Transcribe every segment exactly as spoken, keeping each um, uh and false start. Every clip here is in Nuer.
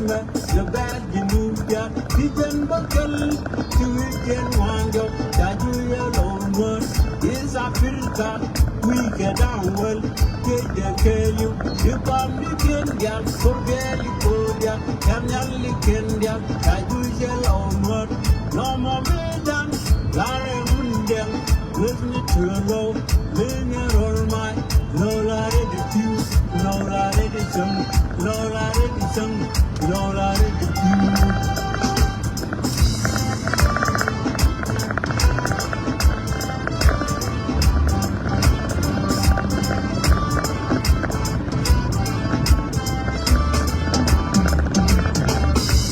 Lɛ bɛl ji̱ Nup diaal ti jɛn bä kɛl ti wi̱i̱ jiɛn ŋuan jɔk ca juc yɛ lɔw nuɔ̱ɔ̱r. East Africa wi̱i̱ kɛ da̱ŋ wäl. Thiecdɛ kɛɛliw ti pamdikiɛn diaal, kor biɛlikiɛn diaal, kɛn nhialikiɛn diaal ca juc yɛ lɔw nuɔ̱ɔ̱r. Nɔmɔ mi da̱ŋ larɛ wundɛŋ. Weth ni tuɛ low, mi ni rol may. Low la redi piw, low la redi cäŋ, low la redi cäŋ, low la redi piw.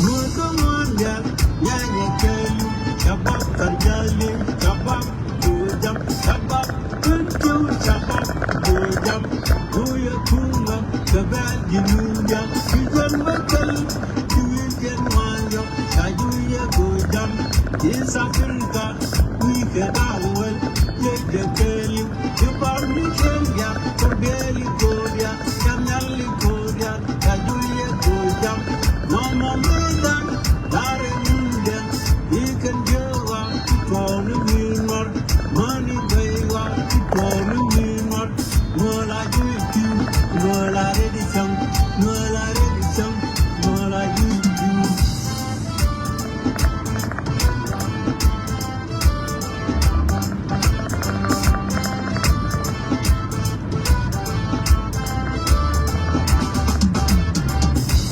Muɔ̱th kä ŋuan diaal, nyanyɛ kɛɛliw, ca bap kar jali, ca bap. Go̱o̱r jam shabab, thank you shabab. Go̱o̱r jam, go̱o̱r yɛ kumä, kɛ bɛl ji̱ Nup diaal. Ti jɛn bä kɛl, ti wi̱i̱ jiɛn ŋuan jɔk, ca juc yɛ go̱o̱r jam. East Africa wi̱i̱ kɛ da̱ŋ wäl, thiecdɛ kɛɛliw ti pamdikiɛn diaal, kor biɛlikiɛn diaal, kɛn nhialikiɛn diaal. Ca juc yɛ go̱o̱r jam. Nɔmɔ mi da̱ŋ, larɛ wundɛŋ. I̱ kɛn jiök ɣɔaa ti tuɔɔk ni wi̱i̱ ŋɔr. Mäni bɛy ɣɔaa ti tuɔɔk ni wi̱i̱ ŋɔr. Nuɔ̱ɔ̱r la juc piw, nuɔ̱ɔ̱r la redi cäŋ, nuɔ̱ɔ̱r la redi cäŋ, nuɔ̱ɔ̱r la juc piw.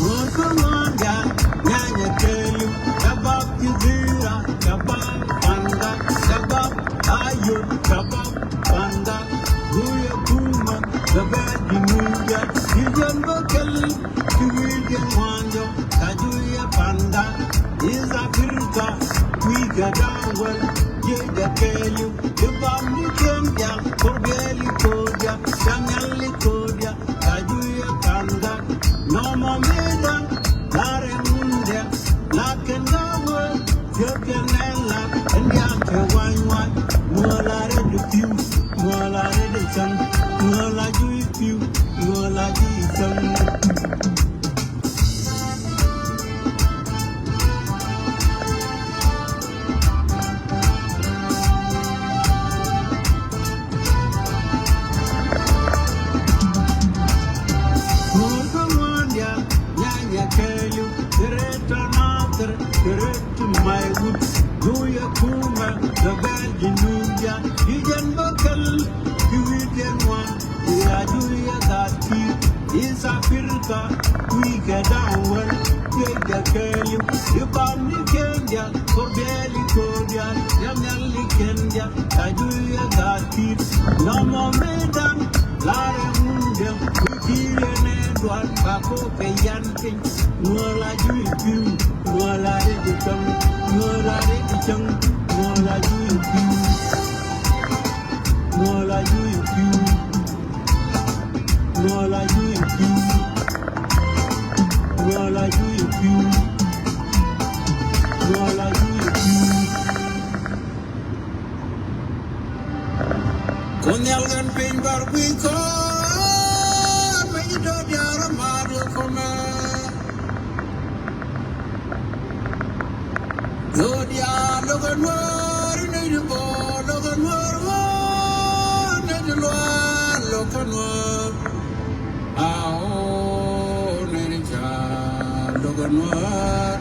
Go̱o̱r kä ŋuan diaal, nyanyɛ kɛɛliw, shabab Jazira, shabab Pangak, shabab Ayod, shabab Pangak. Go̱o̱r yɛ kumä, kɛ bɛl ji̱ Nup diaal, ti jɛn bä kɛl. Ti wi̱i̱ jiɛn ŋuan jɔk, ca juc yɛ panda. East Africa wi̱i̱ kɛ da̱ŋ wäl, thiecdɛ kɛɛliw ti pamdikiɛn diaal, kor biɛlikiɛn diaal, kɛn nhialikiɛn diaal. Ca juc yɛ panda. Nɔmɔ mi da̱ŋ, larɛ wundɛŋ. Lat kɛn da̱ŋ wäl, thiäk kɛn nɛn lat, ɛn diaal kɛ wa̱ny wa̱ny. Nuɔ̱ɔ̱r la redi piw, nuɔ̱ɔ̱r la redi cäŋ, nuɔ̱ɔ̱r la juc piw, nuɔ̱ɔ̱r la juc cäŋ. Go̱o̱r kä ŋuan diaal, nyanyɛ kɛɛliw, Greater Nasir, Greater Maiwut, Juya Kumɛ, kɛ bɛl ji̱ Nup diaal, ti jɛn bä kɛl, ti wi̱i̱ jiɛn ŋuan. Ila juya gat ti East Africa, wi̱i̱ kɛ da̱ŋ wäl, thiecdɛ kɛɛliw, ti pamdikiɛn diaal, kor biɛlikiɛn diaal, kɛn nhialikiɛn diaal, ca juya gat ti. Nɔmɔ mi da̱ŋ, larɛ wundɛŋ, wi̱i̱ ti yɛn ɛ dual, ba kokɛ yan piny. Nuɔ̱ɔ̱r la juc piw, nuɔ̱ɔ̱r la redi cäŋ, nuɔ̱ɔ̱r la redi cäŋ, nuɔ̱ɔ̱r la juc piw. Nuɔ̱ɔ̱r la juc piw. Nuɔ̱ɔ̱r la juc piw. Nuɔ̱ɔ̱r la juc piw. Nuɔ̱ɔ̱r la juc piw. Kun nhial kɛn piny bar guic kɔn, mec dɔ̱diaar amaar wä kɔmɛ. Lok diaal, lok ɛ Nuäär, nɛy ti Bor, lok ɛ Nuäär, ɣöö nɛy ti Luaal, lok ɛ Nuäär. Ao̱o̱, nɛy ti Caar, lok ɛ Nuäär.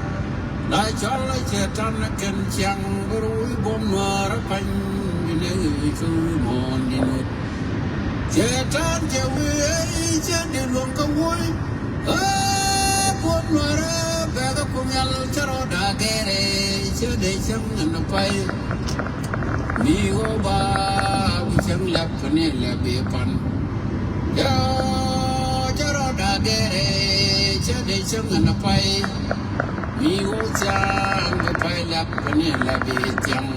La cɔl ɛ Cɛytan kɛn ciaŋ, bär wi̱i̱ buɔ̱m Nuäär ɛ pa̱ny, di nɛy ti wi̱i̱ muɔ̱ɔ̱n di nöt. Cɛytan cɛ wi̱i̱ ɛ i̱ cɛ di luɔ̱ŋ kä wuɔ̱c. Ɛ buɔ̱m Nuäärä bɛ kä Kuoth Nhial, cä rɔɔdɛ gɛrɛ, cä dee cäŋ ɛn pay. Mi ɣöö ba bi cäŋ lɛp kɛ ni lɛp bi pan. Yɔ, cä rɔɔdɛ gɛrɛ, cä dee cäŋ ɛn pay. Mi ɣöö thiaŋ bi pay lɛp kɛ ni lɛp bi thiaŋ.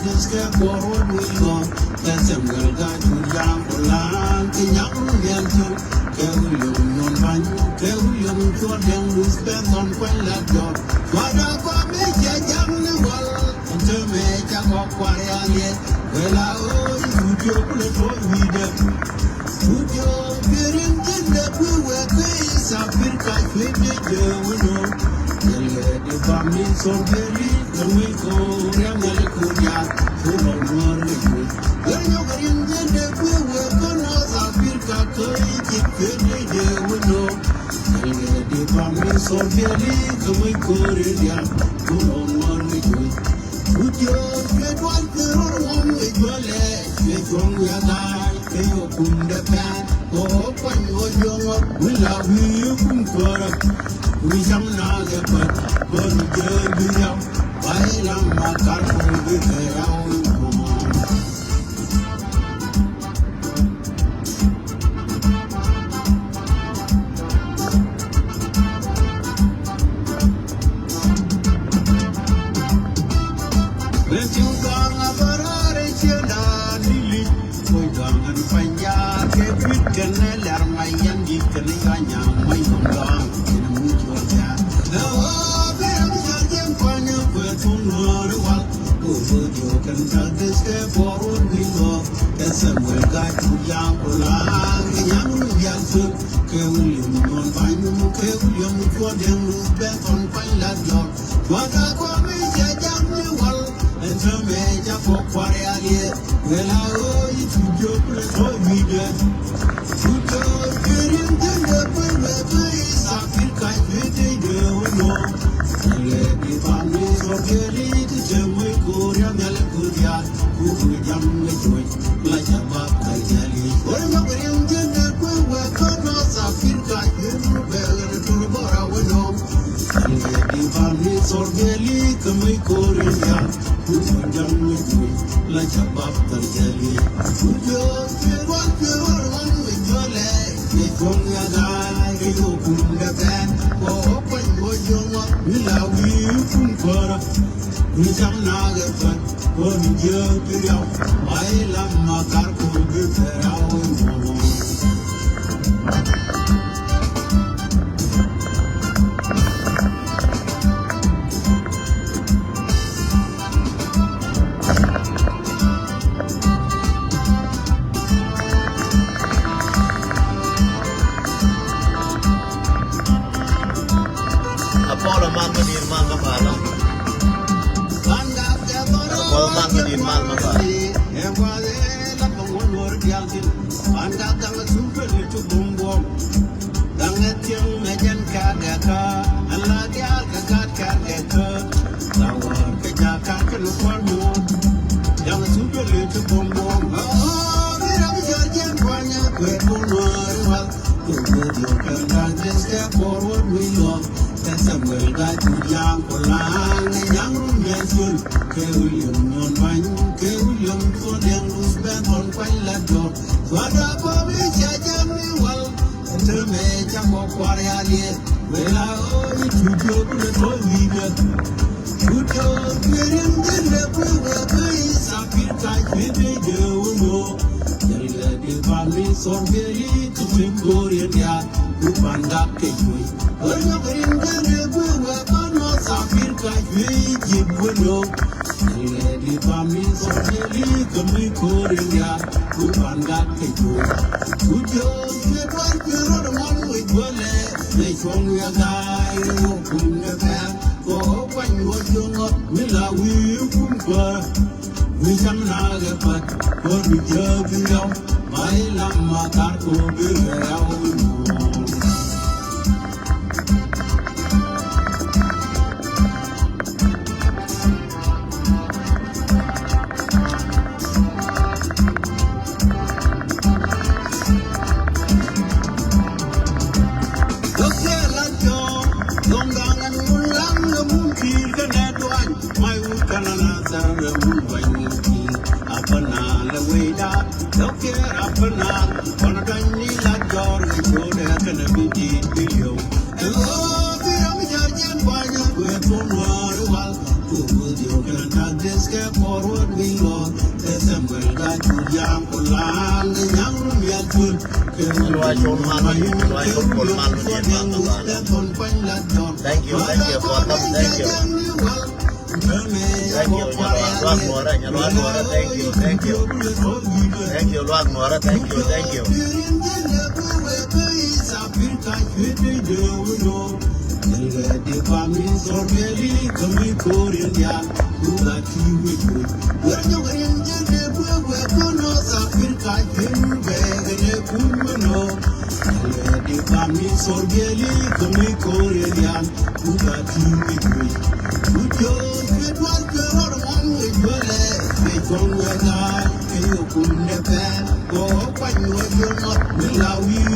Kɛ kuɔr wä dui̱ gɔ̱ kɛ Samuel Gai Tujaŋ Kulan kɛ Nyaŋ Run Biɛl Col kɛ William Nyuɔn Bany kɛ William Cuɔl Dɛŋ Luth Bɛn Thɔn Kuany Lat Jɔr. Cuada kɔm i̱ cɛ jaŋ ni wal. Ɛn täämɛ ca kɔk kuar ya liɛt wela ɣöö i̱ Tujo kulɛ tuɔɔc wi̱i̱dɛ. Tujo pirin ji̱n dee kui̱ wek kä East Africa cui̱ dee jee wä nööŋ. Yɛlɛ di bam ni thok jeri kɛ wec ko̱o̱r ya mɛl ko̱o̱r ya. Cu lɔ nuɔr kɛ cui̱. Yɛl nyɔk rin ji̱n dee kui̱ wek kä North Africa kä Egypt cui̱ dee jee wä nööŋ. Yɛlɛ di bam ni thok jeri kɛ wec ko̱o̱r ya. Cu lɔ nuɔr kɛ cui̱. Wut yio̱o̱k cuɛ dual cuɛ ror ŋuɔ̱m ɛ juɔlɛ cuɛ cuɔ̱ŋ wiak ga̱a̱c cuɛ yio̱o̱k kumdɛ pɛn kɛ ɣöö kuany ɣöö juɔ̱ŋ ɣöö wi̱i̱ la wi̱i̱ kum kuäärä. Wi̱i̱ cam naath ɛ kuäär bä ni jiääk bi riaw ba i̱ lam ma kar kɔn bi kɛ raw i̱ muɔ̱ɔ̱n. Bɛ tiw gaŋ a bä raar ɛ ciɛ da̱a̱n ni li̱c. Kuc gaŋ ɛn pa̱ny jaat kɛ kui̱t kɛn ɛ lɛr mac yɛn di̱t kɛn ɛ yua nyaŋ mac yom gaŋ kɛn ɛ muc cuɔl jaat. Ɛ ɣöö bɛ rɛm jaat jɛn pa̱ny ɛ kuɛ thun nuɔ̱ɔ̱r ɛ wal. Kɛ ɣöö jiök kɛn ta̱k deth kɛ puɔr wä gui̱c ɣɔ̱ɔ̱k kɛ Samuel Gai Tujaŋ Kulan kɛ Nyaŋ Run Biɛl Col kɛ William Nyuɔn Bany kɛ William Cuɔl Dɛŋ Luth Bɛn Thɔn Kuany Lat Jɔr. Cuada kɔm i̱ cɛ jaŋ ni wal. Ɛn täämɛ ca kɔk kuar ya liɛt wela ɣöö i̱ Tujo kulɛ tuɔɔc wi̱i̱dɛ. Tujo pirin ji̱n dee kui̱ wek kä East Africa cui̱ dee jee wä nööŋ. Yɛlɛ di bam ni thok jeri ti cɛ muc ko̱o̱r ya mɛl ko̱o̱r ya. Ku ku jam ŋäc wec la ca bap kɛ jali. Wä nyɔk rin ji̱n dee kui̱ wek kä North Africa cui̱ bɛ ɣän tur bɔra wä nööŋ. Yɛlɛ di bam ni thok jeri kɛ muc ko̱o̱r ya. Ku ku jam ŋäc wec la ca bap kɛ jali. Ku jɔɔk cuɛ rual cuɛ rual wan wec juɔlɛ. Ni cuɔ̱ŋ ya ga̱a̱c kɛ yio̱o̱k kumdɛ pɛn kɛ ɣöö kuany ɣöö juɔ̱ŋ ɣɔ̱ wi̱i̱ la wi̱i̱ kum kuäärä. Wi̱i̱ cam naath ɛ kuäär bä ni jiääk bi riaw ba i̱ lam ma kar kɔn bi kɛ raw i̱ muɔ̱ɔ̱n. Apɔl aman mi di̱i̱t mal mi ba lɔ. Apɔl aman mi di̱i̱t mal mi ba. Gaŋɛ tiɛŋ mɛ jɛn kɛ gɛkä, ɛn la diaal kɛ gat kɛ gɛkä. La wä kɛ jakä kɛ ni kuäär muɔ̱ɔ̱n. Jaŋ thuk kɛ lëë ti buɔ̱m buɔ̱m. Ɣöö bi ram jɔr jɛn kuanyä kuɛɛt buɔ̱m nuääri wal. Kɛ wä diɔ̱k kɛ da̱ŋ jɛn kɛ kuɔr wä lui̱ luɔ̱k. Kɛ Samuel Gai Tujaŋ Kulan kɛ Nyaŋ Run Biɛl Col. Kɛ William Nyuɔn Bany kɛ William Cuɔl Dɛŋ Luth Bɛn Thɔn Kuany Lat Jɔr. Cuada kɔm i̱ ca jaŋ ni wal. Täämɛ ca kɔk kuar ya liɛt wela ɣöö i̱ Tujo kulɛ tuɔɔc wi̱i̱dɛ. Tujo pirin ji̱n dee kui̱ wek kä East Africa cui̱ dee jee wä nööŋ. Yɛlɛ di bam ni thok jeri ti cui̱ ko̱o̱r yɛn diaal. Ku pan gak kɛ cui̱ wä nyɔk rin ji̱n dee kui̱ wek kä North Africa cui̱ ji̱ wä nööŋ. Yɛlɛ di bam ni thok jeri kɛ mi ko̱o̱r in diaal. Ku pan gak kɛ cuuc. Ku jiök cuɛ dual cuɛ rɔ̱t ŋuɔ̱n wi̱c guäl lɛ. Mɛ cuɔ̱ŋ wiak ga̱a̱c ri wä kum ni pɛr. Kɛ ɣöö kuany wä jiök ŋɔth mi la wi̱i̱ kum kuäär. Wi̱i̱ cam na kɛ kuäär. Kuäär mi jiääk bi riaw. Ba i̱ lam ma kar kɛ ɣöö bi kɛ riaw wi̱i̱ muɔ̱ɔ̱n. Thank you, thank you for them, thank you. Thank you, Nyaluak Nuɔrɛ, Nyaluak Nuɔrɛ, thank you, thank you. Thank you, Luak Nuɔrɛ, thank you, thank you.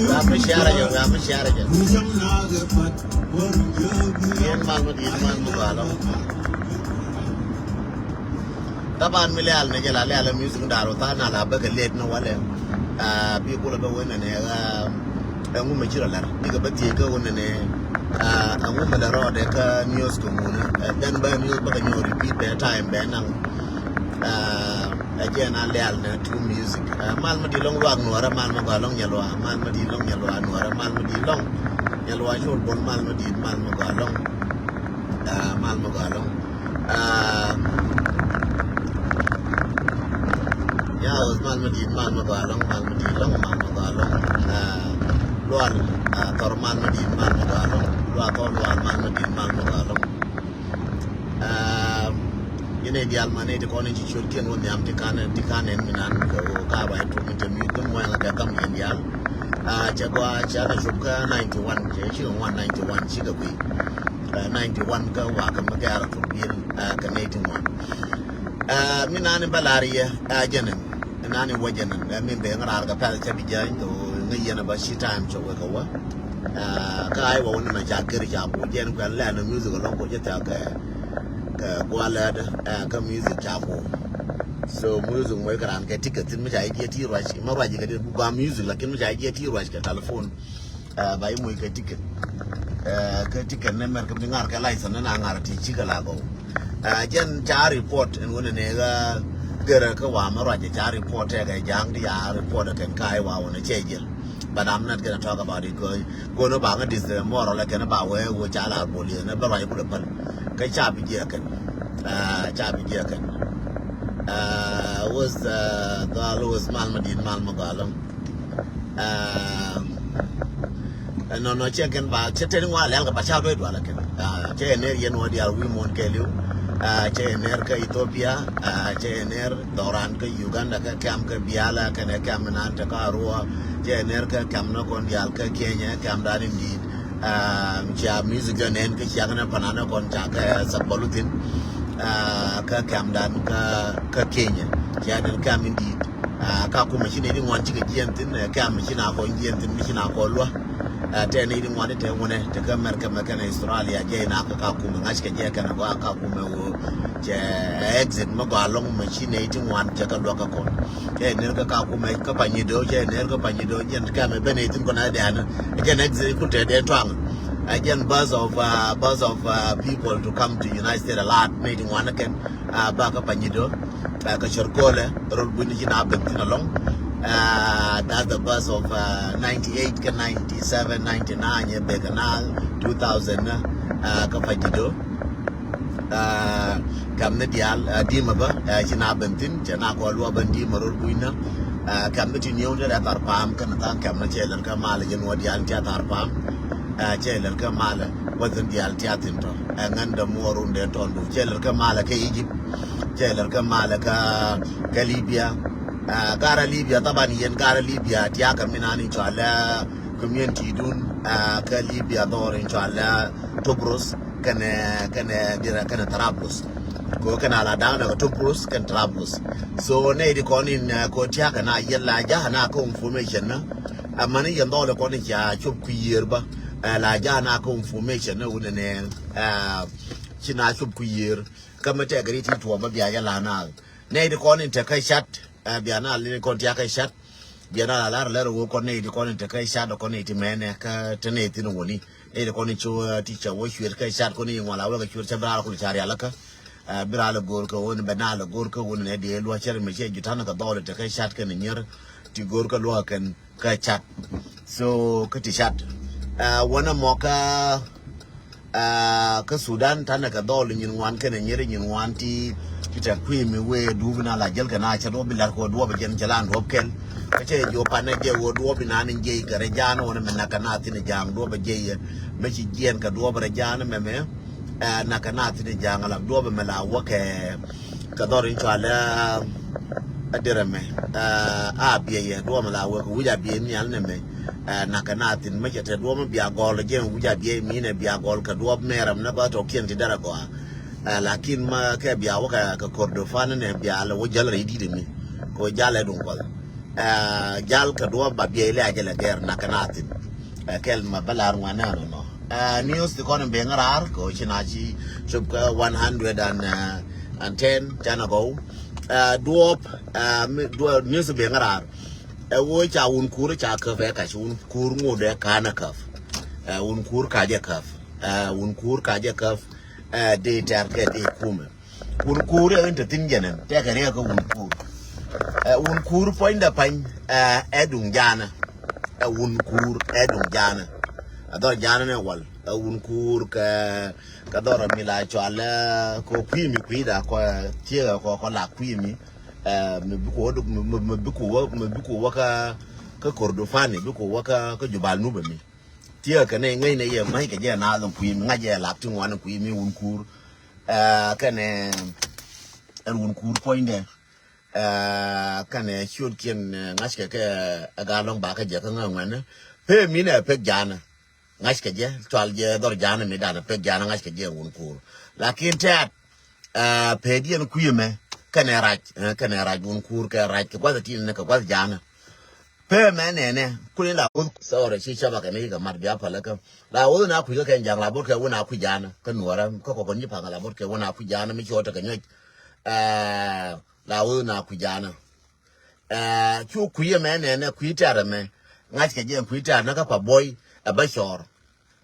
Ram mi share jɛ, ram mi share jɛ. Yɛn mal mi di̱i̱t mal mi gɔaa lɔ. Taban mi lɛ̈ɛ̈l ni jɛ la lɛ̈ɛ̈l music da̱r wä tha̱a̱ŋ na la bäkɛ late ni walɛ. Aa, bi kulɛ bä wen ni ɛ ŋu mɛ ci rɔ lar bikɛ bä thiec kä wen ni. Aa, ɛ ŋu mɛ lɛ rɔɔdɛ kä news kɛ ŋun ɛ ben bä news bäkɛ nyɔk repeat bɛ time bɛ naŋ. Aa, ɛ jɛ na lɛ̈ɛ̈l ni two music. Aa, mal mi di̱i̱t lɔŋ Luak Nuɔrɛ, mal mi gɔaa lɔŋ Nyaluak, mal mi di̱i̱t lɔŋ Nyaluak Nuɔrɛ, mal mi di̱i̱t lɔŋ Nyaluak Col Bol, mal mi di̱i̱t mal mi gɔaa lɔŋ. Aa, mal mi gɔaa lɔŋ. Aa, ya wä mal mi di̱i̱t mal mi gɔaa lɔŋ, mal mi di̱i̱t lɔŋ, mal mi gɔaa lɔŋ. Aa, Lual, aa, Thɔr, mal mi di̱i̱t mal mi gɔaa lɔŋ. Lual Thɔr Lual, mal mi di̱i̱t mal mi gɔaa lɔŋ. Aa, yɛn ɛ diaal man ɛ ti kɔn in ci ciöt kiɛn wä nhiam ti kan, ti kan ɛn mi nan kɛ wä ka ba in tum in te mi tum wɛn la kɛ kam yɛn diaal. Aa, cɛ gɔaa cɛ na cop kä ninety one, cɛ ci ŋuan ninety one ci kɛ kui̱. Aa, ninety one kä wa kɛ mi kɛ ara thok bil, aa, kɛ nɛy ti ŋuan. Aa, mi nani bä lar yɛ, aa, jɛnɛ. Nani wä jɛnɛ, aa, mi ben rar kɛ pɛl cɛ bi jany to ŋä yɛn ba ci time cɛ wä kɛ wä. Aa, kä ai wä wä ni na ca ker ca ku jɛn kuɛn lɛn music lɔŋ ko jɛ tɛ kɛ, kɛ gualɛ dɛ, aa, kä music ca ku. So music mɔ kɛ ran kɛ ticket tin mi ca idiɛ ti ruac, ma ruac kɛ di bu gua music lakin mi ca idiɛ ti ruac kɛ telephone. Aa, ba imuc kɛ ticket. Aa, kɛ ticket ni mɛr kɛ bi ŋar kɛ license ni na ŋar ti cikɛ la gɔw. Aa, jɛn ca report in wun ni ɣä gɛrɛ kä wa mɛ ruac ca report ɛ kɛ jaŋ di ya report ɛ kɛn ka iwa wun cɛ jɛ. But I'm not gonna talk about it kɛ gono ba ŋä dis mɔrɔ lɛ kɛn ba wee wo ca la bol yɛ ni bɛ ruac kulɛ päl. Kɛ ca bi jiɛ kɛn. Aa, ca bi jiɛ kɛn. Aa, was, aa, gal was mal ma din mal ma galɔ. Aa, nɔnɔ cɛ kɛn ba cɛ tɛni ŋuan lɛl kɛ ba ca duɛ dual kɛn. Aa, cɛ ner yɛn wä dial wi̱i̱ muɔ̱n kɛɛliw. Aa, cɛ ner kä Ethiopia. Aa, cɛ ner dhɔran kä Uganda kä kɛm kä Biala kɛnɛ kɛm nan te kä Arua. Cɛ ner kä kɛm nɔ kɔn dial kä Kenya kɛm dan in di̱i̱t. Aa, cia music jɔ nɛn kä cia kɛnɛ panan nɔ kɔn ca kɛ support thin. Aa, kä kɛm dan kä, kä Kenya cia den kɛm in di̱i̱t. Aa, Kakuma ci nɛy ti ŋuan cikɛ jiɛn thi̱n, ɛ, kɛ̈m mi ci na kɔn jiɛn thi̱n, mi ci na kɔn luäk. Aa, tɛ nɛy ti ŋuan ti te ŋunɛ, te kä America mɛ kɛnɛ Australia, jɛ ina kä Kakuma, ŋa̱ckɛ jɛ kɛnɛ gɔaa Kakuma ɣöö cɛ, ɛ, exit mi gɔaa lɔŋ mi ci nɛy ti ŋuan cɛ kɛ luäk kä kɔn. Cɛ ner kä Kakuma, kä Panyido, cɛ ner kä Panyido, jɛn kɛ̈m ɛ ben nɛy thi̱n kɔn ɛ dɛ̈ɛ̈n, ɛ jɛn exit kun te dee tuaŋ. Ɛ jɛn bus of, aa, bus of, aa, people to come to United States a lot, nɛy ti ŋuan kɛn. Aa, ba kä Panyido, aa, kä Chorkole, rol buny ci na ben thin along. Aa, that's the bus of, aa, ninety eight kä ninety seven, ninety nine, ɛ bek na two thousand, aa, kä Panyido. Aa, kɛm ni dial, aa, Dima bä, aa, ci na ben thin, cɛ na kɔ luɔ ben Dima rol buny na. Aa, kɛm ni ti niw ni rɛ thar pam, kɛn than kɛm ni cɛ lɛr kä mal, jɛ nuɔ dial cɛ thar pam. Aa, cɛ lɛr kä mal, wä thin dial tia thin tɔ. Aa, ŋän dɛ muɔ run dɛ tɔn du. Cɛ lɛr kä mal kä Egypt. Cɛ lɛr kä malɛ kä, kä Libya. Aa, garɛ Libya, thaban yɛn garɛ Libya, tiakä mi nani cɔalɛ community dun, aa, kä Libya dhɔr in cɔalɛ Tobruk, kɛnɛ, kɛnɛ dirɛ, kɛnɛ Trablus. Ko kɛnɛ ala daŋ nɛ kɛ Tobruk, kɛnɛ Trablus. So, nɛ di kɔn in, aa, ko tiakä na yɛn la jaha na kɛ information na. Aa, mani yɛn dhɔl kɔn in ca cop kuier ba. Aa, la jaha na kɛ information na wunɛ nɛ, aa, ci na cop kuier. Kä mi tɛk ri ti tuɔɔk bä bia jɛ la naath. Nɛy ti kɔn in te kä cat, ɛ, bia na li kɔn tia kä cat. Bia na la lar lɛr wä kɔn nɛy ti kɔn in te kä cat kɔn nɛy ti mɛnɛ kä te nɛy thin wä ni. Nɛy ti kɔn in ci wä ti cɛ wä cuet kä cat kɔn in ŋual a wä kä cuet cɛ bra kul ca rial kä. Ɛ, bi raa lɛ go̱o̱r kä wun, bɛ naa lɛ go̱o̱r kä wun nɛ diee luɔ̱c cɛr mi cɛ jutan kɛ dhɔl tekɛ cat kɛn nyier ti go̱o̱r kä luɔ̱k kɛn kä cat. So kä ti cat, ɛ, wänɛ mɔ kä, ɛ, kä Sudan tanɛ kɛ dhɔl nyin ŋuan kɛn nyier nyin ŋuan ti, ti tɛk kui̱ mi wee duup na la jäl kɛ na cɛ duɔp bi lar kɛ wä duɔp jɛn cɛ lan duɔp kɛl. Kä cɛ jiɔ panɛ jɛ wä duɔp bi na ni jiɛ kɛ rɛ jaan wänɛ mɛ na kɛ na thin ja̱a̱ŋ duɔp jɛ yɛ mɛ ci jiɛn kɛ duɔp rɛ jaan mɛ mɛ. Ɛ, na kɛ na thin ja̱a̱ŋ la duɔp mɛ la wä kɛ kɛ dhɔr in cual ɛ, ɛ, dirɛ mɛ, ɛ, a biɛ yɛ duɔm la wek wi̱c a biɛ nial nɛ mɛ. Ɛ, na kɛ na thin mɛ cɛ te duɔm bia gɔl jɛ wi̱c a biɛ mi nɛ bia gɔl kɛ duɔp mɛ ram nɛ ba tɔ kiɛn ti derɛ gɔa. Ɛ, lakin ma kɛ bia wä kɛ, kɛ Kordofan nɛ bia lɛ wä jäl rɛ idit mi kɛ wä jalɛ duŋ kuɔth. Ɛ, jal kɛ duɔp ba biɛ ilɛ a jɛ lɛ gɛr na kɛ na thin. Ɛ, kɛl ma bä lar ŋuan nɛ nɔ nɔ. Ɛ, news ti kɔn in ben rar kɛ wä ci na ci cop kɛ one hundred and, ɛ, and ten canɛ gɔw. Ɛ, duɔp, ɛ, mi, duɔp news ben rar. Ɛ, wä ca wun kur ca käp ɛ kac wun kur ŋot ɛ kanɛ käp. Ɛ, wun kur ka jɛ käp. Ɛ, wun kur ka jɛ käp. Ɛ, di tɛr kɛ di kumɛ. Wun kuur ɛ in te thi̱n jɛn ɛn tɛkɛ riɛk kä wun kuur. Ɛ, wun kuur puɔ̱nydɛ pa̱ny, ɛ, ɛ duŋ jaanä. Ɛ wun kuur ɛ duŋ jaanä. Ɛ dhɔr jaanä ni wal. Ɛ wun kuur kɛ, kɛ dhɔr mi la cual, ɛ, kɛ kui̱ mi kui̱da kɔ, tiɛkɛ kɔ, kɔ la kui̱ mi. Ɛ, mi bi kɔ wä, mi, mi, mi bi kɔ wä, mi bi kɔ wä kä, kä Kordofani, bi kɔ wä kä, kä Jubal Nuba mi. Tiɛkɛ ni ŋäcnɛ yɛ ma̱c kɛ jɛ naath in kui̱ mi, ŋa̱c jɛ lak ti ŋuan in kui̱ mi wun kuur. Ɛ, kɛnɛ ɛn wun kuur puɔ̱nydɛ. Ɛ, kɛnɛ ciötkiɛn, ɛ, ŋa̱ckɛ kɛ, ɛ, ɛ gaa lɔ̱ŋ bakä jɛ kä ŋäk ŋuɛnä. Pee minɛ pek ja̱a̱nä. Ŋa̱ckɛ jɛ, cual jɛ dhɔr ja̱a̱nä mi danɛ pek ja̱a̱nä ŋa̱ckɛ jɛ wun kuur. Lakin tɛ̈t, ɛ, pee diɛn kui̱ mɛ, kɛnɛ rac, ɛ, kɛnɛ rac wun kuur kɛ rac kɛ gua̱th ti̱n ni kɛ gua̱th ja̱a̱nä. Pee mɛ nɛnɛ, kuni la wuth, sorry, ci caba kɛ ni kɛ mat bia pälä kä. La wuth na kui̱ kä kɛn ja̱a̱ŋ la bot kɛ wun a kui̱ ja̱a̱nä, kä nuɔrä, kä kɔkɔn ji̱ paŋ la bot kɛ wun a kui̱ ja̱a̱nä, mi ci ɣɔt tekɛ nyɔc. Ɛ, la wuth na kui̱ ja̱a̱nä. Ɛ, cu kui̱ ɛmɛ nɛnɛ, kui̱ tɛ̈r ɛmɛ. Ŋa̱ckɛ jɛ kui̱ tɛ̈r ni kä pa buɔy, ɛ bä cɔɔr.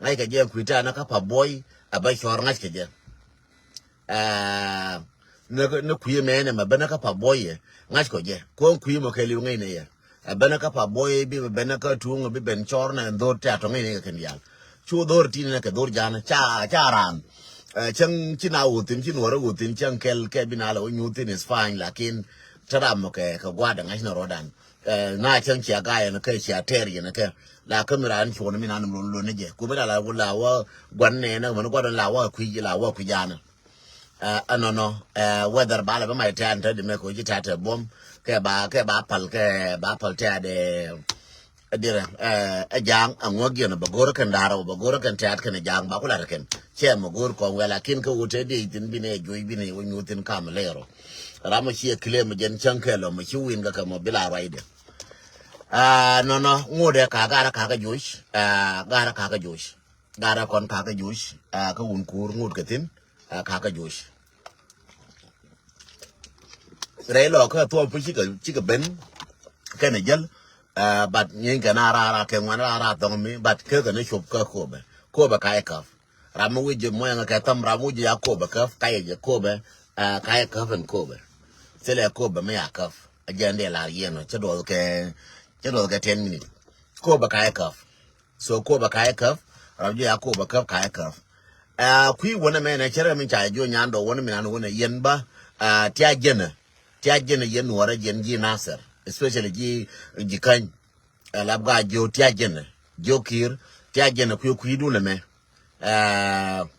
Ŋa̱ckɛ jɛ kui̱ tɛ̈r ni kä pa buɔy, ɛ bä cɔɔr ŋa̱ckɛ jɛ. Ɛ, ni, ni kui̱ ɛmɛ nɛ mɛ ben ni kä pa buɔy yɛ, ŋa̱ckɔ jɛ. Kuɔn kui̱ mɔ kɛ liw ŋäcnɛ yɛ. Ɛ ben ni kä pa buɔy bi, ben ni kä tuŋ bi ben cɔɔr nɛ dhot tɛ̈r tɔ ŋäcnɛ yɛ kɛn diaal. Cu dhor ti̱n nɛ kɛ dhor ja̱a̱nä, ca, ca raan. Ɛ, cäŋ ci na wuthin, ci nuɔrä wuthin, cäŋ kɛl kɛ bi na lɛ wä nyuthin is fine, lakin te ram mɔ kɛ, kɛ gua̱a̱dɛ ŋa̱c ni rɔ̱dan. Ɛ, na cäŋ cia ga̱a̱c ɛn kɛ cia tɛɛr yɛn kɛ. La kä mi raan cuɔn mi na ni lon lon ni jɛ. Ku mi na la wä, la wä gua̱n nɛɛnä, mɛn gua̱n la wä kui̱, la wä kui̱ ja̱a̱nä. Ɛ, ɛnɔnɔ, ɛ, whether ba lɛ bä mac tɛ̈n te di mɛ kɛ wä ji̱ tɛ̈t tɛ buɔ̱m, kɛ ba, kɛ ba pal, kɛ ba pal tɛ̈t, ɛ, Ɛ dirɛ, ɛ, ɛ ja̱a̱ŋ, ɛ ŋuäk yɛn, bɛ go̱rä kɛn da̱rä, bɛ go̱rä kɛn tɛ̈t kɛn ɛ ja̱a̱ŋ, ba ku lat kɛn. Cɛ mɛ go̱r kɔn wɛl, lakin kä wut te diec thin binɛ ɛ juɔc binɛ wä nyuth thin kam lɛɛr ɔ. Ram mɔ ci ɛ kilem jɛn cäŋ kɛ lɔ mɔ ci win kɛ kɛ mɔ bi la ruacdɛ. Ɛ, nɔnɔ, ŋot ɛ ka garä kakä juɔc, ɛ, garä kakä juɔc. Garä kɔn kakä juɔc, ɛ, kä wun kuur ŋot kɛ thin, ɛ, kakä juɔc. Rɛy lɔ kä thuɔp pi cikɛ, cikɛ ben kɛnɛ jäl. Ɛ, but nyin kɛ na rara kɛ ŋuan rara thɔŋ mi, but kɛ kɛ ni cop kä Kobɛ. Kobɛ ka yɛ käp. Ram mi wi̱c jɛ muɛŋ kɛ thäm, ram wi̱c jɛ ya Kobɛ käp, ka yɛ jɛ Kobɛ, ɛ, ka yɛ käp ɛn Kobɛ. Thilɛ Kobɛ mi ya käp. A jɛ ndɛ lar yɛn ɔ, cɛ duɔth kɛ, cɛ duɔth kɛ ten minute. Kobɛ ka yɛ käp. So Kobɛ ka yɛ käp, ram jɛ ya Kobɛ käp, ka yɛ käp. Ɛ, kui̱ wänɛ mɛnɛ cɛ rɛ mi ca jɛ juɔc nyan dɔk wänɛ mi nan wänɛ yɛn ba, ɛ, tia jɛnɛ. Tia jɛnɛ yɛn nuɔrɛ jɛn ji̱ Nasir, especially ji̱, ji̱ Käny. Ɛ, lap ga jiö tia jɛnɛ. Jiö Kiir, tia jɛnɛ kui̱ kui̱dun ɛmɛ. Ɛ,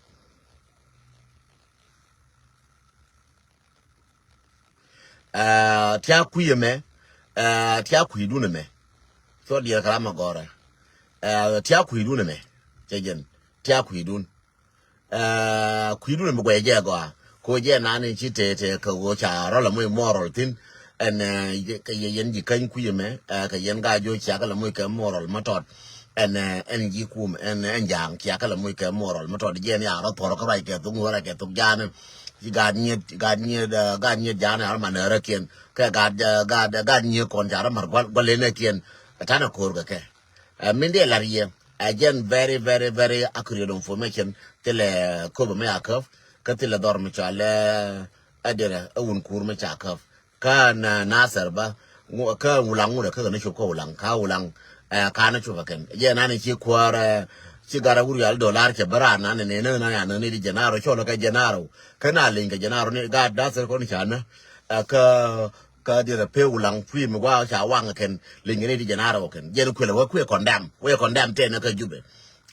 ɛ, tia kui̱ ɛmɛ. Ɛ, tia kui̱dun ɛmɛ. Thok diɛɛr kɛ ram agɔrɛ. Ɛ, tia kui̱dun ɛmɛ. Cɛ jɛn. Tia kui̱dun. Ɛ, kui̱dun mi guɛc jɛ gɔaa. Ko jɛ nani ci te, te kɛ ɣöö ca rɔ la moc moral thin. Ɛn, ɛ, kɛ yɛ yɛn ji̱ Käny kui̱ ɛmɛ, ɛ, kɛ yɛn ga jo̱o̱c ciakä la moc kɛ moral ma tɔt. Ɛn, ɛ, ɛn ji̱ kum, ɛn, ɛn ja̱a̱ŋ ciakä la moc kɛ moral ma tɔt. Jɛ ni a rɔ thuɔrɔ kä ruac kɛ thuk ŋuɔrɛ kɛ thuk ja̱a̱ni. Ci gaat nyiet, gaat nyiet, ɛ, gaat nyiet ja̱a̱ni a rɔ man nɛɛrä kiɛn. Kɛ gaat, ɛ, gaat, ɛ, gaat nyiet kɔn ca rɔ mar gua̱l, gua̱l lenɛ kiɛn. Ɛ, tanɛ ko̱r kɛ kɛ. Ɛ, min dee lar yɛ. Ɛ, jɛn very, very, very accurate information. Thilɛ Kobɛ mi a käp. Kä thilɛ dhɔr mi cɔal ɛ dirɛ ɛ wun kuur mi ca käp. Kä na Nasir bä kä Wulaŋ ŋut ɛ kä ni cop kä Wulaŋ ka Wulaŋ. Ɛ ka ni cop ɛ kɛn jɛ nan ci kuäär ɛ ci gat ɛ wur yal dolar cɛ bä raan nan ni ni ni ni di jɛ naro cɔl kä jɛ naro. Kä na liŋ kɛ jɛ naro ni gat Nasir kɔn ca ni ɛ kä kä dirɛ pe Wulaŋ kui̱ mi gua ca waŋ ɛ kɛn liŋ ni di jɛ naro kɛn jɛ ni kuɛl ɛ wä kuɛ condemn wä condemn tɛn ɛ kä Jubɛ.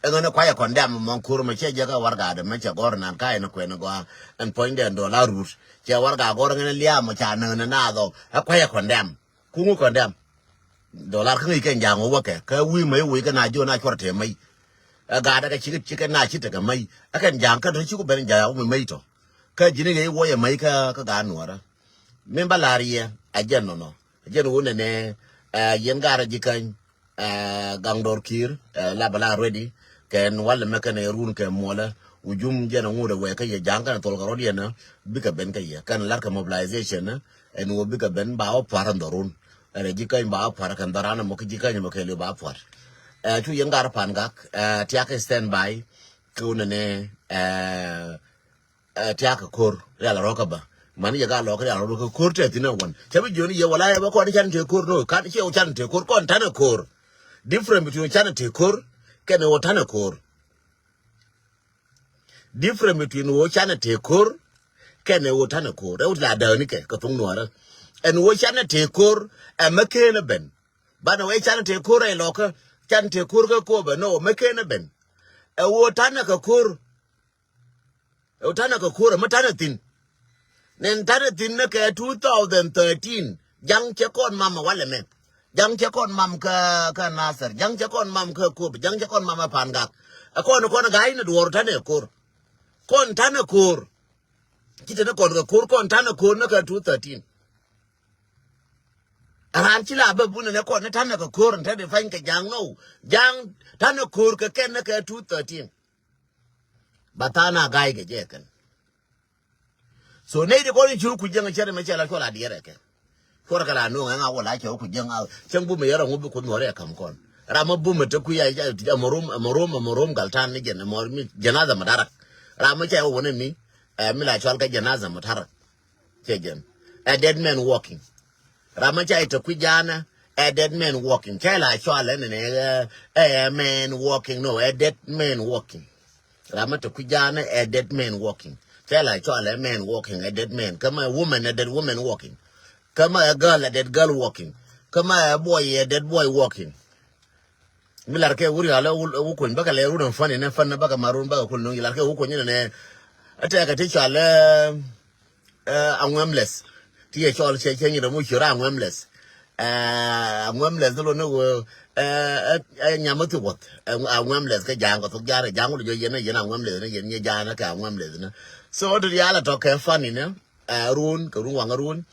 Ɛŋä ni kuayɛ condemn mɔ kur mɛ cɛ jɛ kä warɛga dɛ mɛ cɛ gɔr nan ka ɛn kuɛn gɔaa ɛn puɔ̱nydɛ ɛn dolar rut cɛ warɛga gɔr ŋɛn liaam mɔ ca näk ni naath ɔ ɛ kuayɛ condemn. Kuŋu condemn dolar kä ŋi̱i̱c kɛn ja̱a̱ŋ wä wäkɛ kä wi̱i̱ mɛ i̱ woc kɛ na jiön a cuɔr tëë mäc. Ɛ gaatdä kɛ cikɛ cikɛ na ci tekɛ mäc ɛ kɛn ja̱a̱ŋ kä tɔ ci ku ben ja̱a̱ŋ wä mi mäc tɔ. Kä ji̱n i̱ ɣɛ i̱ woc ɛ mäc kä kä gaat nuɔɔrä. Min bä la̱r yɛ ɛ jɛn nɔnɔ ɛ jɛn wä nɛnɛ. Ɛ yɛn gaatdä ji̱ käny. Ɛ gaŋ dɔr ki̱i̱r ɛ la bɛ la ready. Kɛn walɛ mɛ kɛn ɛ run kɛ muɔlɛ wujum jɛn ɛ ŋut ɛ wɛɛ kä yɛ ja̱a̱ŋ kɛn ɛ thol kɛ rɔ̱diɛn ɛ bikɛ ben kä yɛ kɛn ɛ la̱r kɛ mobilization ɛ ɛn wä bikɛ ben ba wä pua̱r ɛn dhɔrun. Ɛn ɛ ji̱ käny ba wä pua̱r kɛn dhɔran ɛmɔ kä ji̱ käny ɛmɔ kɛɛliw ba pua̱r. Ɛ cu yɛn gat pan gak ɛ tiak stand by. Kɛ wä nɛnɛ ɛ ɛ tiak kɛ ko̱r rial rɔ̱kä bä. Mani yɛ gat lɔk rial rɔ̱kä ko̱r tɛ thin ɛ wän cɛ bi jiön yɛ wala yɛ bä kɔn can tëë ko̱r no kan ciɛ wä can tëë ko̱r kɔn tanɛ ko̱r. Different between can tëë ko̱r kɛn wä tanɛ ko̱r. Different between wä can tëë ko̱r kɛn wä tanɛ ko̱r ɛ wä ti la dääni kɛ kɛ thuŋ nuɔrä. Ɛn wä can tëë ko̱r ɛ mɛ ken ɛ ben. Banɛ wä can tëë ko̱r ɛ lɔkä can tëë ko̱r kɛ ko̱r bɛ no mɛ ken ɛ ben. Ɛ wä tanɛ kɛ ko̱r. Ɛ wä tanɛ kɛ ko̱r ɛ mɛ tanɛ thin. Nɛn tanɛ thin ni kɛ two thousand thirteen ja̱ŋ cɛ kɔn mam ɛ walɛ mɛ. Ja̱ŋ cɛ kɔn mam kä kä Nasir ja̱ŋ cɛ kɔn mam kä Kop ja̱ŋ cɛ kɔn mam ɛ Pangak. Ɛ kɔn kɔn ɛ ga̱a̱c ni duɔɔr tanɛ ko̱r. Kɔn tanɛ ko̱r. Ci te ni kɔn kɛ ko̱r kɔn tanɛ ko̱r ni kɛ two thirteen. Raan ci la bä bun ni kɔn ni tanɛ kɛ ko̱r ni te di pany kɛ ja̱ŋ nɔw ja̱ŋ tanɛ ko̱r kɛ kɛn ni kɛ two thirteen. Ba tha̱a̱ŋ a ga̱a̱c kɛ jɛ kɛn. So nɛy ti kɔn i̱ cu kuc jäŋ cɛr mɛ cɛ la cuɔl a diɛɛr ɛ kɛ. Cuɔr kɛ la nuɔ̱ŋ ɛŋa wä la cɛ wä kuc jäŋ a cäŋ bumɛ yɛr ɛŋu bi kuoth nuɔ̱ɔ̱r ɛ ka̱m kɔn. Ram mɛ bumɛ te kui̱ a mɛ rom mɛ rom gal ta̱a̱n ni jɛn mɛ rom jɛn a dhɛ mɛ darak. Ram mɛ cɛ wä wä ni mi ɛ mi la cual kɛ jɛn a dhɛ mɛ darak. Cɛ jɛn ɛ dead man walking. Ram mɛ ca i̱ te kui̱ ja̱a̱nä ɛ dead man walking cɛ la cɔalɛ ni nɛ ɛ ɛ man walking no ɛ dead man walking. Ram mɛ te kui̱ ja̱a̱nä ɛ dead man walking cɛ la cɔalɛ man walking ɛ dead man kä mɛ woman ɛ dead woman walking. Kä mɛ ɛ girl ɛ dead girl walking. Kä mɛ ɛ boy ɛ dead boy walking. Mi lar kɛ wuri alɛ wu kuny bäkɛ lɛ run ɛn fani nɛ fani bäkɛ ma run bäkɛ kul nuŋ yi lar kɛ wu kuny nɛ nɛ. Ɛ tɛkɛ ti cɔal ɛ aŋuɛmlɛth. Ti yɛ cɔl cɛ cɛ nyi rɛ mu ciö ra aŋuɛmlɛth. Ɛ aŋuɛmlɛth ni lo ni wee ɛ ɛ nyamä thi wuɔth. Ɛ aŋuɛmlɛth kɛ ja̱a̱ŋ kɛ thok ja̱a̱ŋ rɛ ja̱a̱ŋ wut jɔ yɛn ɛ yɛn aŋuɛmlɛth ni yɛn nyɛ ja̱a̱ŋ kɛ aŋuɛmlɛth ni. So ti rial ɛ tɔk kɛ fani ni. Ɛ run kɛ run waŋä run.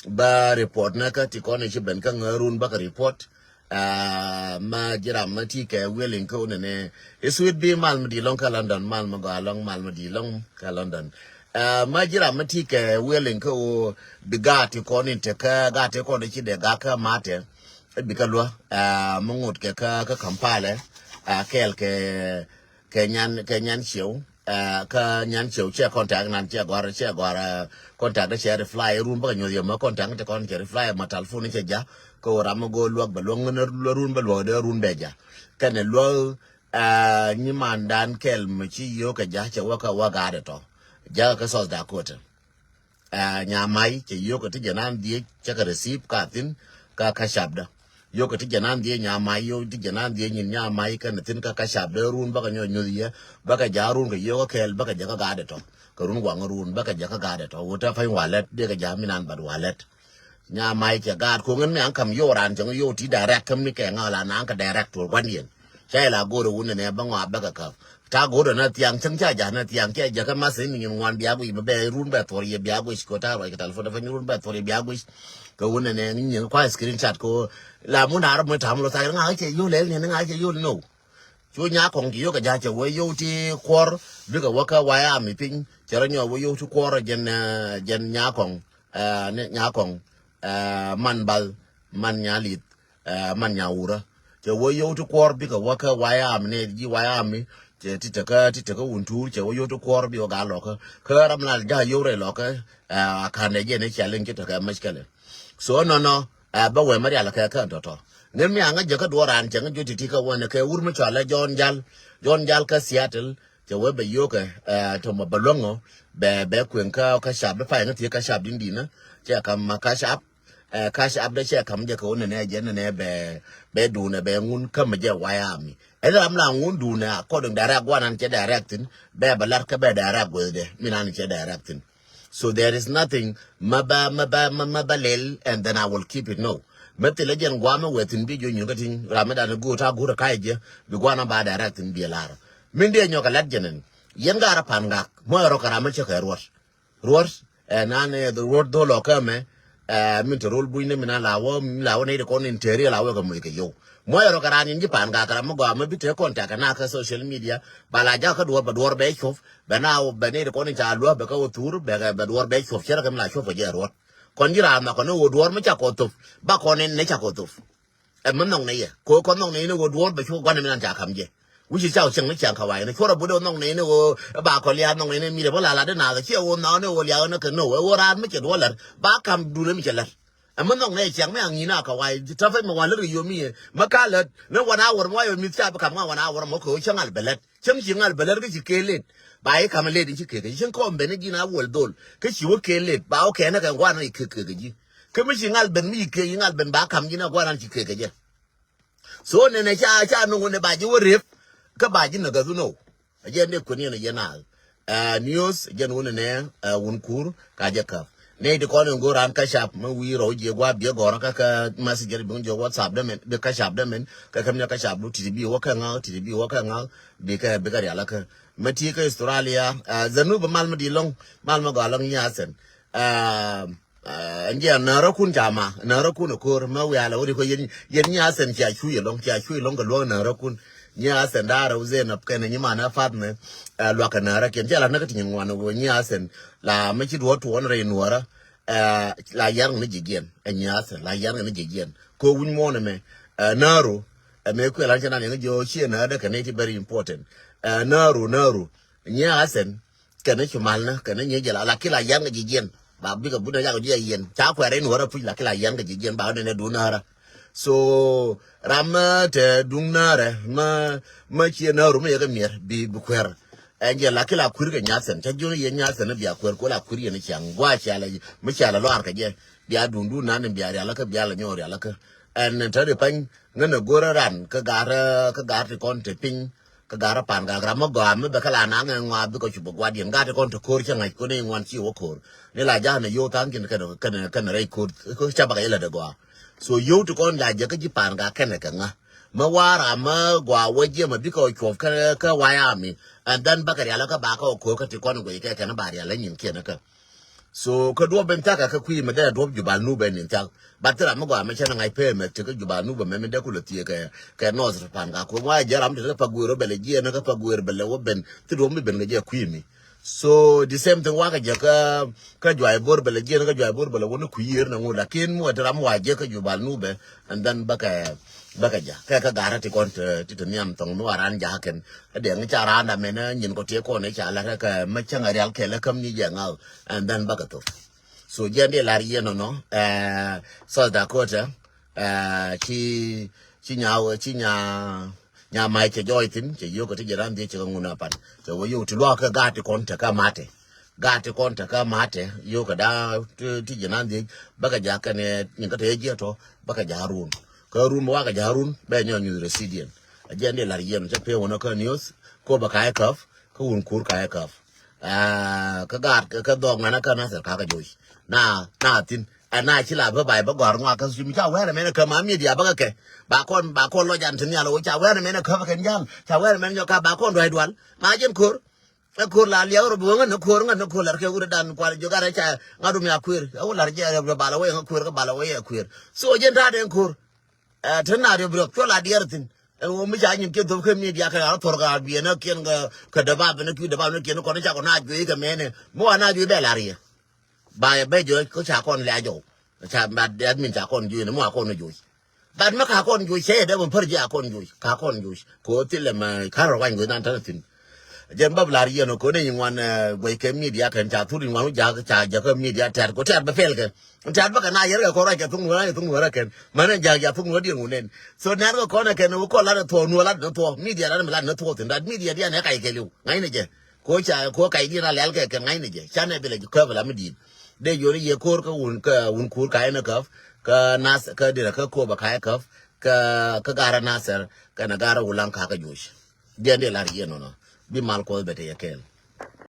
Ba report nä kä ti kɔn i̱ ci ben kä ŋäärun bä kɛ report. Ɛ ma ji̱ ram ma ti kɛ willing kä wunɛ ni i̱ sweet bi mal mi di lɔŋ kä London mal mi gɔaa lɔŋ mal mi di lɔŋ kä London. Ɛ ma ji̱ ram ma ti kɛ willing kä wu bi gaat ti kɔn in te kä gaat ti kɔn i̱ ci dee gaat kä matɛ. I̱ bi kä luä ɛ mi ŋut kɛ kä kä Kampala. Ɛ kɛɛl kɛ kɛ nyan kɛ nyan ciɛw. Ɛ kä nyan ciɛw cɛ contact nan cɛ gɔr cɛ gɔr ɛ contact cɛ reply run bä kɛ nyuɔth yɛ mɛ contact te kɔn cɛ reply ma telephone cɛ ja. Kɛ wä ram mɛ go̱o̱r luäk bɛ luäk ŋän run bɛ luäk dee run bɛ ja. Kɛnɛ luäk ɛ nyimandan kɛl mɛ ci yio̱o̱k kɛ ja cɛ wä kɛ wä gaat ɛ tɔ ja kɛ South Dakota. Ɛ nyamai cɛ yio̱k kɛ ti jɛ nan dhiec cɛ kɛ receive ka thin ka ka capdä. Yio̱k kɛ ti jɛ nan dhiec nyamai yio̱k ti jɛ nan dhiec nyin nyamai kɛn thin ka ka capdä run bä kɛ nyɔ nyuth yɛ bä kɛ ja run kɛ yio̱k kɛ kɛɛl bä kɛ jɛ kä gaat ɛ tɔ. Kɛ run waŋ run bä kɛ jɛ kä gaat ɛ tɔ wut te pany walɛt dee kɛ ja mi nan bat walɛt. Nyamai cɛ gaat ko̱ŋ in mi aŋ kam yio̱k ran cɛ ŋä yio̱k ti direct kä mi kɛ ŋa̱ la naŋ kɛ direct wur gua̱n yɛn. Ca ila go̱o̱r wun nɛ bä ŋɔa bä kɛ käp. Ta go̱o̱r na thiaŋ cäŋ ca ja̱ na thiaŋ ca ja̱ kä math ni nyin ŋuan bia guic bä bɛ run bɛ thuɔr yɛ bia guic ko ta ruac kɛ telephone dafa nyin run bä thuɔr yɛ bia guic. Kɛ wun nɛ nyin kua screenshot ko la mun arab mun tam lo thaŋ ŋa cɛ yol lɛ ni ŋa cɛ yol no. Cu nya kɔŋ ci yokɛ ja̱ cɛ wee yow ti kuɔr bikɛ wä kä waya mi piny cɛ rɔ nyɔ wee yow ti kuɔr jɛn jɛn nya kɔŋ. Ɛ ni nya kɔŋ ɛ man bal man nya lith. Ɛ man nya wurä cɛ wee yow ti kuɔr bikɛ wä kä waya mi ni ji̱ waya mi. Cɛ ti tekä, ti tekä wun tuur, cɛ wä yot ti kuɔr bi wä gaa lɔkä. Kä ram la ja yot rɛ lɔkä. A kan dɛ jɛ ni cɛ liŋ ci tekä mɛc kɛlɛ. So nɔnɔ, a bä wɛ mɛ rial kɛ kɛ tɔtɔ. Ŋän mi a ŋä jɛ kä duɔran cɛ ŋä jot ti ti kä wä ni kɛ wur mi cɔalɛ Jɔn Jal. Jɔn Jal kä Seattle. Cɛ wee bɛ yio̱kɛ, ɛ, tɔmɔ bɛ luäŋɔ, bɛ, bɛ kueŋ kä, kä cap, di pay ŋä thiee kä cap din dinä. Cɛ kam ma kä cap, ɛ, kä cap dee cɛ kam jɛ kɛ wä nɛnɛ jɛ nɛnɛ bɛ, bɛ duunɛ bɛ ŋun kä mɛ jɛ wayami. Ɛn ram la ŋun duunɛ according direct guanan cɛ direct thin, bɛ bɛ lar kä bɛ direct guethdɛ, mi nan cɛ direct thin. So there is nothing ma ba, ma ba, ma, ma ba lel, and then I will keep it. No. Ma thilɛ jɛn guamɛ wɛ thin bi jo nyukä tin ramɛ dan go ta gur ka je bi guana ba direct thin bi lar. Min de nyɔk a lat jɛn. Yɛn gara pan gak. Mo ro kara ma che ka ruot. Ruot. Ɛ nan ɛ ruot do lo ka mɛ. Ɛ min to rol buine min la wo, la wo ne de kon interior la wo ka mo ke yo. Muɔc rɔ kɛ raan in ji̱ pa̱a̱n gak ram mi gɔaa mi bi te contact na kä social media. Ba la jakä duɔ̱ɔ̱r bɛ duɔ̱ɔ̱r bɛ cuɔp bɛ na bɛ ni ri kɔn in ca luäk bɛ kä wä thur bɛ kɛ bɛ duɔ̱ɔ̱r bɛ cuɔp cɛ rɛ kɛ mi la cuɔp kɛ jɛ ruɔ̱t. Kɔn ji̱ raan nhɔk kɔn ni wä duɔ̱ɔ̱r mi ca kɔ thop ba kɔn in ni ca kɔ thop. Ɛ mi nhɔk ni yɛ ko kɔn nhɔk ni ni wä duɔ̱ɔ̱r bɛ cuɔp gua̱n mi nan ca ka̱m jɛ. Wi̱ci ca wä cieŋ ni ciaŋ kä wa̱i̱ ni cuɔr a but ɛ wä nhɔk ni ni wä ba kɔ lia̱a̱ nhɔk ni ni mi rɛ bä la la di naath ciɛ wä nhɔk ni wä lia̱a̱ ni kɛ no ɛ wä raan mi cɛ duɔ̱ɔ̱r lɛr ba ka̱m dun mi cɛ lɛr. Ɛ mi nhɔk nɛ ciaŋ mi aŋi̱n a kɛ wa̱i̱ ti tɔ̱ pɛc mi wa̱l ri yom i̱ yɛ mi ka lät ni wan a wär mi wa̱i̱ wä mi̱th ca bi ka̱m ŋa wan a wär mɔ kɛ wä cäŋ al bɛ lät cäŋ ci ŋal bɛ lät kä ci kee let. Ba i̱ ka̱m let i̱ ci kee kɛ ji̱ cäŋ kɔm ben i̱ ji̱n a wäl dhol kä ci wä kee let ba wä kɛn ɛ kɛ gua̱n i̱ kee kee kɛ ji̱. Kä mi ci ŋal ben mi ci kee i̱ ŋal ben ba ka̱m ji̱n a gua̱n an ci kee kɛ jɛ. So nɛnɛ ca ca nuŋ ni ba ji̱ wä rep kä ba ji̱ näk ɛ thun ɔ. A jɛn dee kuɛn yɛn a yɛn a news jɛn wun nɛ wun kur ka jɛ käp. Nɛ ti kɔn in go̱o̱r an kä cap mi wi̱i̱ rɔw jiɛ gua̱a̱p biɛ gɔ̱rä kä kä message bi jiɛ WhatsApp dämɛn bi kä cap dämɛn kä käm ni kä cap du ti ti bi wä kä ŋa̱k ti ti bi wä kä ŋa̱k bi kä bi kä rial kä. Mi ti kä Australia, Zanub mal mi di lɔŋ mal mi gɔaa lɔŋ nyi a sɛn. Ɛn jɛ närä kun ca ma närä kun a ko̱r ma wialɛ wä ri kɔ yɛn yɛn nyi a sɛn cia cuy lɔŋ cia cuy lɔŋ kɛ luäk närä kun. Nyi a sɛn da̱rä wä zɛn ap kɛn nyi ma na fat mɛ. Luak kɛ närä kiɛn cɛ la näk ti nyin ŋuan wä nyi a sɛn la mɛ ci duɔt tuɔn rɛy nuɔrä. La yar ŋä ni ji̱ jiɛn ɛ nyi a sɛn la yar ŋä ni ji̱ jiɛn ko wi̱ny muɔn mɛ. Närä ɛ mɛ kuɛ lan cɛ nan yɛn jɛ ciɛ närä dɛ kɛ ni ti very important. Närä närä nyi a sɛn kɛn cu mal ni kɛn nyi jɛ la la ki la yar ŋä ji̱ jiɛn. Ba bikɛ but ni yak ji̱ a yɛn ca kuɛr in wärä puc la ki la yar ŋä ji̱ jiɛn ba ni nɛ dun närä. So ram mä te duŋ närɛ mä mä ciɛ närä mä yɛ kɛ miɛr bi bi kuɛr. Ɛn jɛ la ki la kuir kɛ nyathɛn ca jiɔn yɛ nyathɛn bia kuɛr ko la kuir yɛn ciaŋ gua cia la mi cia la lɔar kɛ jɛ. Bia duŋ duŋ nan bia rial kä bia la nyɔɔ rial kä. Ɛn te di pany ŋän a go̱rä ran kä gar kä gar ti kɔn te piny. Kä garä pan gak ram mä gɔaa mi bɛ kä la naŋ ɛ ŋɔaa bikɛ cup ɛ gua̱diɛn gat kɔn te ko̱r cä ŋa̱c kɔn i̱ ŋuan ci wä ko̱r. Ni la ja̱a̱n ɛ yio̱w tha̱a̱ŋ kiɛn kɛn kɛn kɛn rɛy ko̱r kä ca bäkɛ ilɛ dɛ gɔaa. So yio̱w ti kɔn la jɛ kä ji̱ pan gak kɛn ɛ kɛ ŋa̱. Mä wa̱a̱ ram mä gɔaa wä jiɛm ɛ bikɛ ɔ cuɔp kä kä wayami. And then bäkɛ rial kä ba kä ɔ ko̱r kä ti kɔn guic kɛ kɛn ba rial ɛ nyin kiɛn kä. So kä duɔp ben thiak kä kui̱ mɛ dee duɔp Jubal Nubɛ nin thiak. Ba thil ram mi gɔaa mɛ cɛ ni ŋa̱c pee mɛ ti kä Jubal Nubɛ mɛ mi dee kulɛ thiee kɛ kɛ North pan ka kuoth wa jɛ ram ti kä Paguer bɛ lɛ jiɛn kä Paguer bɛ lɛ wä ben thi duɔp mi ben kɛ jɛ kui̱ mi. So the same thing wa kɛ jɛ kä kä Juay Bor bɛ lɛ jiɛn kä Juay Bor bɛ lɛ wä ni kui̱ yiër ni ŋut lakin mi wɛ ti ram wa jɛ kä Jubal Nubɛ. And then bäkɛ bäkɛ ja̱ kɛ kä garä ti kɔn ti ti niam thɔŋ mi wa ran ja̱ kɛn. Kä diɛŋ ca raan da mɛn nyin kɔ tiɛ kɔn ca la kɛ mɛ cäŋ a rial kɛ lɛ käm ni jɛ ŋa̱. And then bäkɛ thok. So jiɛn di lar yien nɔnɔ. South Dakota, ci ci nya ci nya nya mai cɛ jɔɔc thin cɛ yio̱k kɛ ti jɛ ran dhiec cɛ kɛ ŋun a pan cɛ wä yio̱k ti luak kɛ gaat ti kɔn te kä matɛ. Gaat ti kɔn te kä matɛ yio̱k kɛ da ti jɛ nan dhiec. Bäkɛ ja̱ kɛn nyin kä te jiɛ tɔ bäkɛ ja̱ run kä run bä wakɛ ja̱ run bɛ nyɔ nyuth residiɛn. A jiɛn di lar yien cɛ pee wä nɔ kä news ko bä ka̱ i̱ käp kä wun kur ka̱ i̱ käp. Kä gaat kä dhɔk ŋuɛn kä nathɛr ka̱ kä joc. Na na thin ɛn na ci la bä bay bä gɔ̱r ŋɔak kä mi ca wɛr ɛmɛn kä ma midia bä kä kɛ. Ba kɔn ba kɔn lɔc an ti nhial wä ca wɛr ɛmɛn kä bä kɛn jam ca wɛr ɛmɛn nyɔk ka ba kɔn duay dual ma jɛn ko̱r. Ɛ ko̱r la liak rɔ bi wä ŋän ni ko̱r ŋän ni ko̱r lar kɛ wut dan kual jok arɛ ca ŋa̱t wä mi a kuer ɛ wä lar jɛ rɛ bal wä yɛ ŋä kuer kä bal wä yɛ kuer. So jɛn ta̱a̱ dɛn ko̱r. Ɛ te na riop riop cuɔ la diɛɛr thin. Ɛ wä mi ca nyin kiɛ dhop kä midia kɛ ɣa̱r thor kä biɛn ɛ kiɛn kä däbab ni kui̱ däbab ni kiɛn kɔn ca kɔ na juey kɛ mɛnɛ mi wa na juey bɛ lar yɛ. Ba yɛ bɛ jɔ kä ca kɔn lɛ a jɔw. Ca ba dɛt min ca kɔn juey ni mi wa kɔn juey. Bat mi ka kɔn juey cɛ yɛ dɛ mi pär jiɛ a kɔn juey ka kɔn juey. Ko thilɛ mɛ kar rɔ wany guey nan tän thin. Jɛn bä bi lar yɛn ɔ kɔn i̱ ŋuan guɛc kɛ media kɛn ca thur i̱ ŋuan wä ja̱k ca jakä media tɛ̈t kɔ tɛ̈t bä pɛl kɛn. Tɛ̈t bä kɛ na yɛr kɛ kɔn ruac kɛ thuk nuɔr ruac kɛ thuk nuɔr kɛn. Mɛn ɛn ja̱k ca thuk nuɔr diɛn ŋun nɛn. So nɛr kɛ kɔn ɛ kɛn wä kɔn lat ɛ thuɔk nuɔr lat ni thuɔk media lat mi lat ni thuɔk thin dat media dian ɛ kac kɛ liw ŋa̱cnɛ jɛ. Kɔ ca kɔ kac diɛn a lɛl kɛ kɛ ŋa̱cnɛ jɛ canɛ bi lɛ ji̱ käp ɛ la mi di̱i̱t. Dee yoni yɛ ko̱r kä wun kä wun ko̱r ka̱c ni käp kä nath kä dirɛ kä ko̱p ɛ ka̱c käp kä kä garä nathɛr kɛn ɛ garä wulaŋ ka̱kä joc. Diɛn dee lar yɛn nɔnɔ bi mal kuɔth bɛ te yɛ kɛɛl.